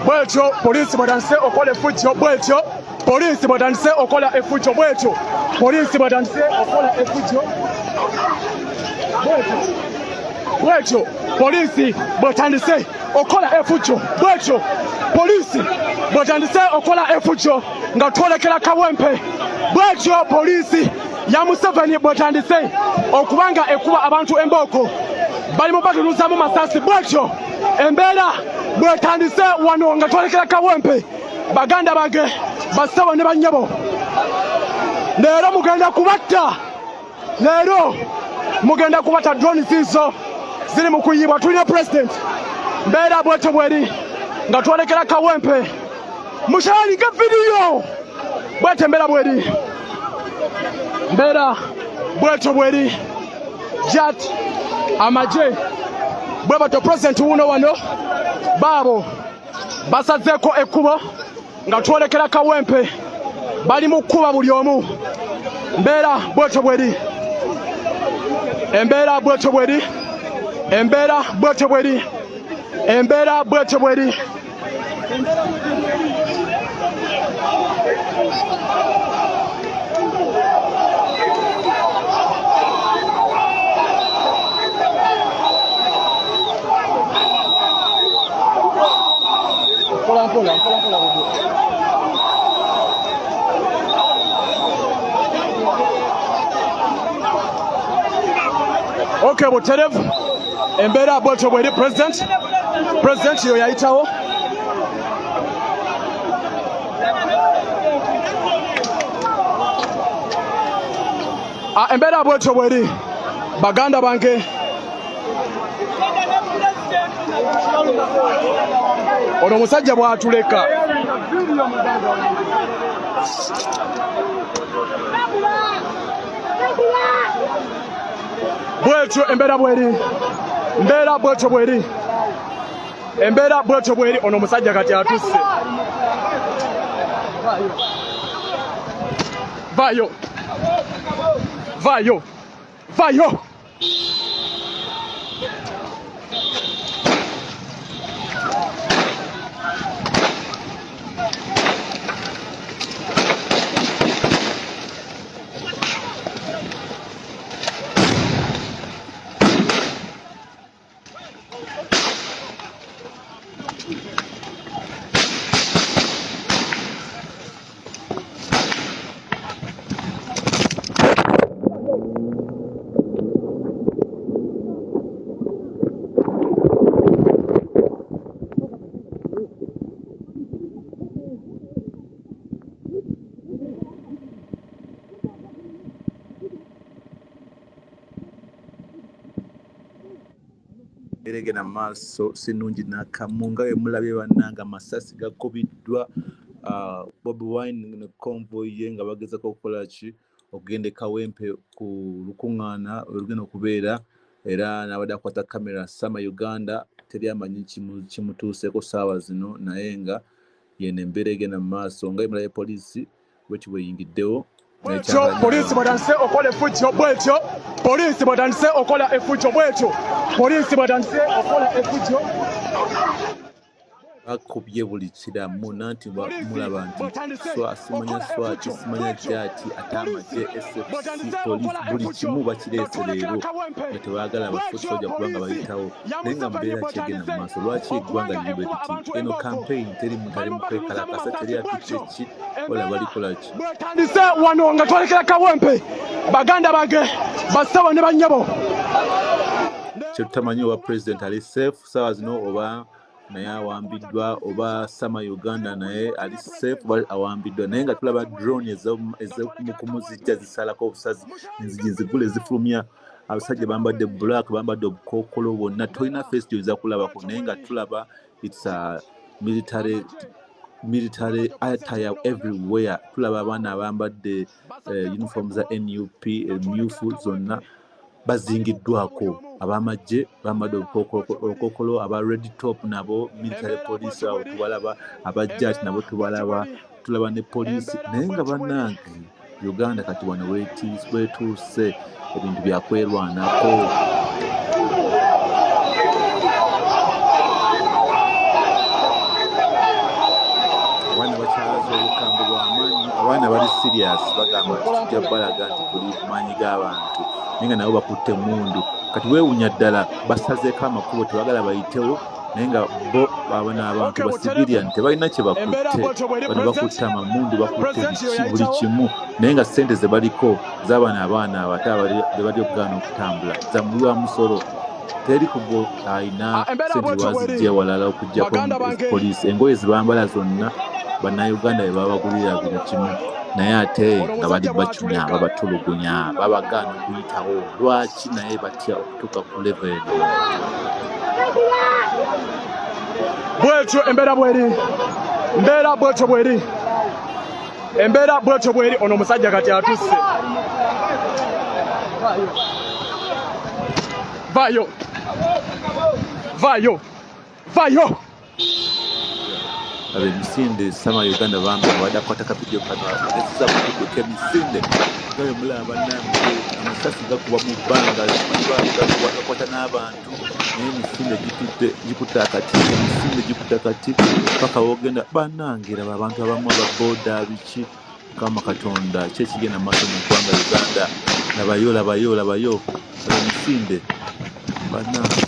Bwetyo poliisi bwetandise okola efujjo, bwetyo poliisi bwetandise okola efujjo, bwetyo poliisi bwetandise okola efujjo, bwetyo bwetyo poliisi bwetandise okola efujjo, bwetyo poliisi bwetandise okola efujjo nga twolekera Kawempe. Bwetyo poliisi ya Museveni bwetandise okuba nga ekuba abantu embooko, bali mu batunuzamu masasi. Bwetyo embeera bwetandise wano nga twolekera Kawempe. Baganda bange, bassebo ne bannyabo, leero mugenda kubatta, leero mugenda kubatta. Drone ziizo ziri mu kuyibwa, tulina president. Mbeera bwetyo bweri nga twolekera Kawempe. Musharinga vidiyo. Bwetyo embeera bweri, mbeera bwetyo bweri. Jat amagye bwe batyo. President wuno wano, baabo basazeeko ekkubo nga twolekera Kawempe, bali mu kkuba buli omu. Mbeera bwetyo bweri, embeera bwetyo bweri, embeera bwetyo bweri, embeera bwetyo bweri. Mpola mpola mpola mpola. Okay, buterevu, embeera bwetyo bweri. President yo yayitawo. Ah, embeera bwetyo bweri, baganda bange. Ono omusajja bw'atuleka. Bwetyo embeera bweri, mbeera bwetyo bweri, embeera bwetyo bweri. Ono omusajja kati atusse. Vayo, vayo, vayo. Embeera egenda mu maaso si nnungi n'akamu. Nga bwe mulabye bannange, amasasi gakubiddwa Bobi Wine ne convoy ye nga bagezaako okukola ki? Okugenda e Kawempe ku lukuŋŋaana olugenda okubeera. Era n'abadde akwata kamera Sama Uganda, teri amanyi kimutuuseeko ssaawa zino, naye nga yeno embeera egenda mu maaso nga bwe mulabye, poliisi bweti bweyingiddewo. Bwetyo poliisi bwetandise okola efujjo, bwetyo poliisi bwetandise okola efujjo, bwetyo poliisi bwetandise okola efujjo. Bakubye buli kiramu nanti mulaba nti simanya swati, simanya jati, ate amagye, SFC, police, buli kimu bakireese leero nga tebaagala bafoot soldier kubanga bayitawo. Naye nga mbeera kyegenda mu maaso, lwaki eggwanga liri bwe liti? Eno campaign teri muntu ali mu kwekalakasa, teri atutte ki ola balikola ki. Bwetandise wano nga twolekera Kawempe, baganda bange, bassebo ne bannyabo. Kyetutamanyi oba president ali safe saawa zino, oba naye awambiddwa, oba Sama Uganda naye ali safe oba awambiddwa. Naye nga tulaba drone ez'okumukumu zijja zisalako obusazi, enzigi nzigule, zifulumya abasajja bambadde black, bambadde obukookolo bwonna, tolina face gyoyinza kulabako. Naye nga tulaba it's a military attire everywhere. Tulaba abaana abambadde uniform za NUP emyufu zonna bazingiddwako. Abamagye bambadde obukokolo, aba red top nabo military police abo tubalaba, aba jat nabo tubalaba, tulaba ne poliisi. Naye nga bannange Uganda kati wano wetuuse ebintu byakwerwanako. Abaana bakyalaza obukambwe bw'amaanyi, abaana bali serious, bagamba nti tujja balaga nti tuli maanyi g'abantu, naye nga nabo bakutte emmundu. Kati weewunya ddala basazeeko amakubo, tebagala bayitewo, naye nga bo abano abantu ba civilian tebalina kye bakutte. Bano bakutte amamundu, bakutte buli kimu, naye nga ssente ze baliko z'abano abaana abato be bali okugaana okutambula za muwi wa musolo. Teri kubo alina ssente wazijja ewalala okuggyako poliisi. Engoye ze bambala zonna bannayuganda be babagulira buli kimu, naye ate nga bali bacunya, babatulugunya, babagaana okuyitawo. Lwaki naye batya okutuuka ku level eno? Bwetyo embeera bweri, mbeera bwetyo bweri, embeera bwetyo bweri. Ono omusajja kati atusse. Vayo, vayo, vayo. Laba emisinde sama Uganda bambi abadde akwata kavidiyo kano agezeza kudduka emisinde nga bwe mulaba bannange, amasasi gakuba mu bbanga, gakwata n'abantu, naye emisinde gitutte gikutte akati, emisinde gikutte akati paka wogenda. Bannange laba abantu abamu aba boda biki. Mukama Katonda, ki ekigenda mu maaso mu ggwanga Uganda? Labayo, labayo, labayo emisinde bannange,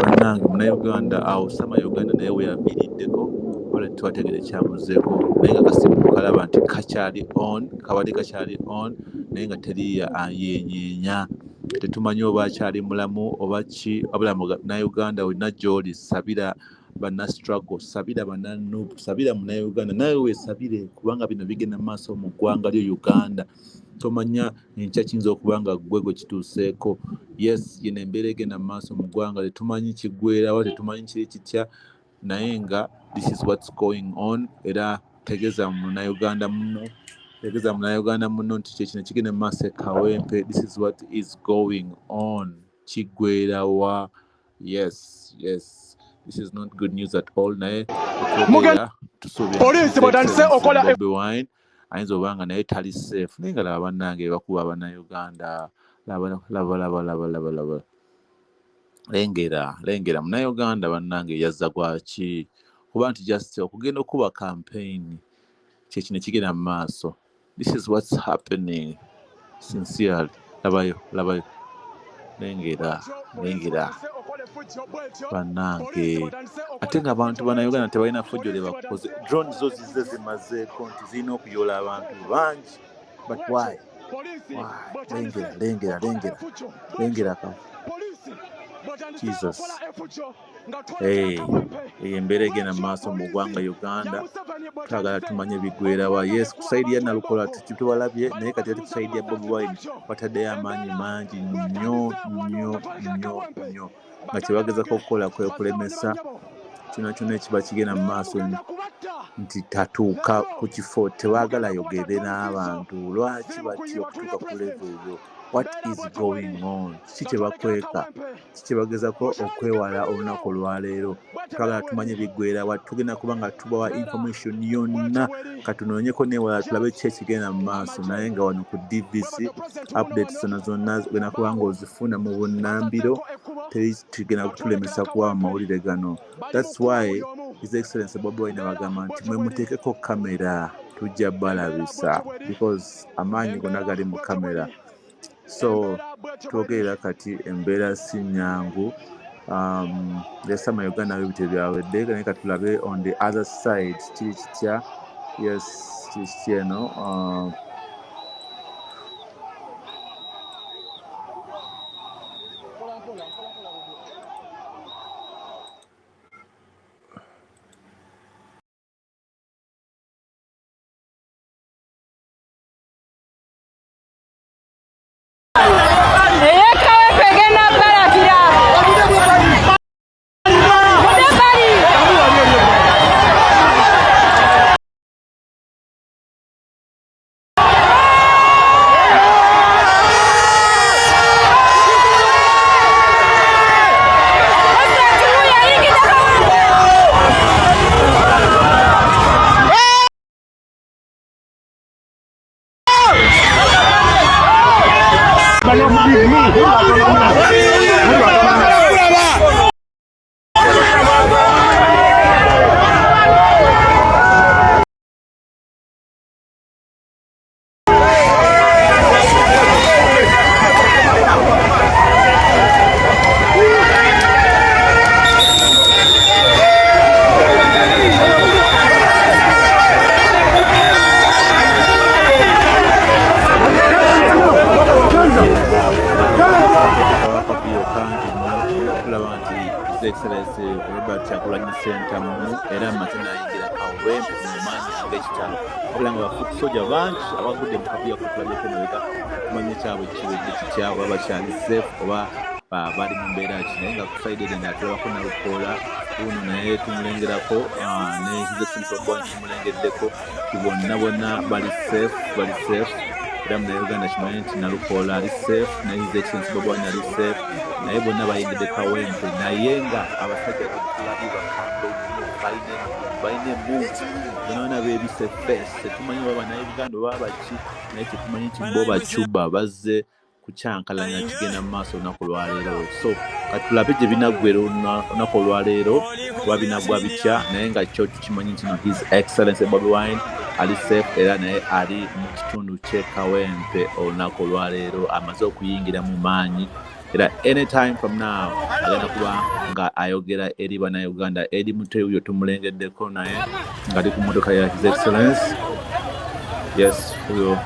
bannange munauganda awo sama Uganda naye weyaviiriddeko wala twategere kyamuzeeko, naye nga kasimu kalaba nti kakyali on, kabadde kakyali on, naye nga teri yenyeenya, tetumanyi oba akyali mulamu oba ki. Wabula munauganda wenna gy'oli, sabira banna struggle, sabira banna Nup, sabira munauganda, nawe wesabire, kubanga bino bigenda mu maaso mu ggwanga lyo Uganda. Tomanya enkya kiyinza okuba nga ggwe gwe kituuseeko. Yes, yino embeera egenda mu maaso mu ggwanga, tetumanyi kiggwerawa, tetumanyi kiri kitya, naye nga this is what's going on. Era tegeza munauganda muno, tegeza munauganda muno nti kyekino kigenda mu maaso e Kawempe. This is what is going on. Kiggwerawa? Yes, yes, this is not good news at all. Naye otwogerera tusuubira Poliisi bw'etandise okola Bobi Wine ayinza oba nga naye tali safe, naye nga laba bannange bakuba abannayuganda. Laba, laba, laba, laba, laba, laba, lengera, lengera munnayuganda bannange yazza gwaki kuba nti just okugenda okuba campaign kyekino ekigenda mu maaso. This is what's happening sincerely. Labayo, labayo, lengera, lengera bannange. Ate nga abantu bannayuganda tebalina fujjo lye bakoze. Drone zo zizze zimazeeko nti zirina okuyoola abantu bangi, but why, why? Lengera, lengera, lengera, lengera ka Jesus. Hey, eyo embeera egenda mu maaso mu ggwanga Uganda. Twagala tumanye biggwerawa. Yes, ku side ya Nalukola tubalabye, naye kati ate ku side ya Bobi Wine bataddeyo amaanyi mangi nnyo nnyo nnyo nnyo, nga kyebagezako okukola kwe kulemesa kyona kyona ekiba kigenda mu maaso nti tatuuka ku kifo. Tebaagala yogere n'abantu. Lwaki batya okutuuka ku level eyo? What is going on? Kiki kye bakweka? Kiki kye bagezako okwewala olunaku olwaleero? Twagala tumanye biggwerawa. Tugenda kuba nga tubawa information yonna. Katunoonyeko newala tulabe ki ekigenda mu maaso, naye nga wano ku DVC updates zonna zonna ogenda kuba nga ozifuna mu bunnambiro. Teri kigenda kutulemesa kuwa amawulire gano. That's why His Excellency Bobi Wine bagamba nti mwe muteekeko kamera, tujja balabisa, because amaanyi gonna gali mu kamera. So twogerera kati embeera si nnyangu. Yasama Uganda bwe bityo byawedde, naye katulabe on the other side kiri kitya. Yes, kiri kitya eno? Ey'ekawempe egenda balakira. Mudde ebbali. Excellency Robert Kyagulanyi Ssentamu era amaze n'ayingira Kawempe mu maanyi ag'ekitalo, wabula nga ba foot soldier bangi abagudde mu kavuyo akatulabyeko emabega. Tumanye kyabwe kibedde kitya, oba bakyali safe oba bali mu mbeera ki? Naye nga ku side eno endala tulabako Nalukoola wuno naye tumulengerako, ne His Excellency Bobi Wine tumulengeddeko, ti bonna bonna bali safe, bali safe. Era Munnayuganda kimanye nti Nalukoola ali safe ne His Excellency Bobi Wine ali safe, naye bonna bayingidde Kawempe. Naye nga abasajja betulabye bakambwe nnyo, balina emmundu, bonna bonna beebise face. Tetumanyi oba Bannayuganda oba baki, naye kyetumanyi nti bo bacuba bazze kukyankalanya kigenda mu maaso olunaku olwaleero. So katulabe gye binaggwera olunaku olwaleero oba binaggwa bitya, naye nga kyo tukimanyi nti no, His Excellency Bobi Wine ali safe era naye ali mu kitundu ky'e Kawempe olunaku olwaleero, amaze okuyingira mu maanyi, era anytime from now agenda kuba nga ayogera eri Bannayuganda. Eri Mutebi tumulengeddeko naye ng'ali ku mmotoka ya His Excellence. Yes, huyo.